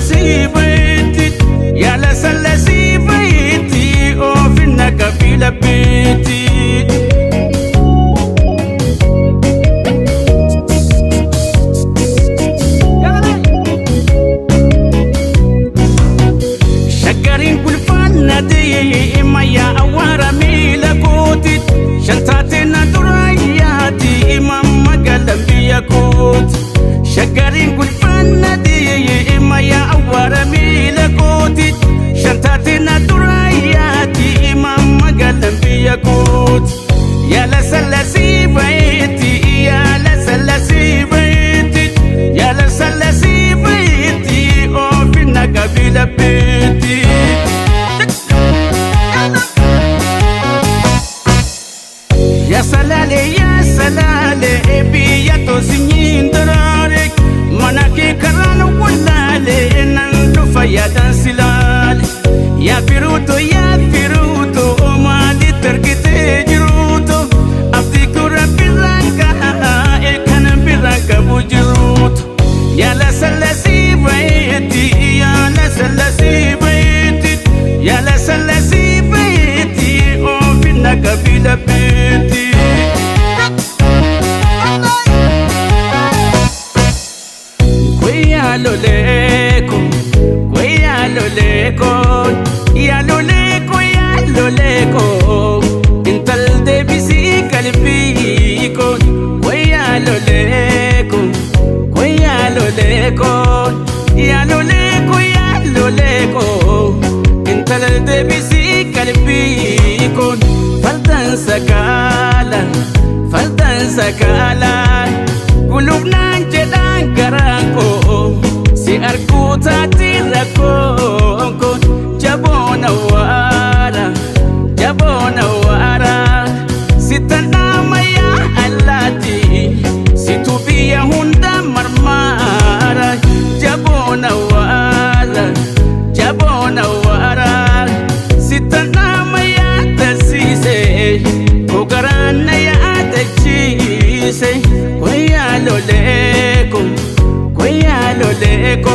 sallasii bayeetti, yaala sallasii bayeetti, oofinna qabila beetti. Shaggariin gulfaanna ta'e mayyaa awwaara miila kooti. Shantaate na dura yaati imamma galan biyya kooti. Shaggariin gulfaanna ta'e mayyaa awwaara miila kooti. Shantaate na dura yaati imamma galan biyya kooti. Yaala sallasii bayeeti, yaala sallasii bayeeti, yaala sallasii bayeeti, oofina qabila beeti. Ya salale, ya salale, biyya toosinyiin daraare, mana kee karaan wallaale, nan dhufa yaadan silaale. Yaa firuuto, yaa firuuto, maalitti argitee jiruuto, abdii kura birraan kaa'e kana birraan qabu jiruuto. Yaala sallasii bayeeti, yaala sallasii bayeeti, yaala sallasii bayeeti, oofina qabila beeti. Kuya loleko, kuya loleko, ya loleko, ya loleko, intal debisi kalbiko. Kuya loleko, kuya loleko, ya loleko, ya loleko, intal debisi kalbiko. Faltan sakala, faltan sakala, gulufnaan jedhaan garaan koo si arguu taati rakkoon koo jaboona waara, jaboona waara, si tandhaamayaa allaati situ biyya hunda marmaara jaboona waara, jaboona waara, si tandhaamayaa tasiise koo garaan na yaadachiise. Koyaa loleko, koyaa loleko.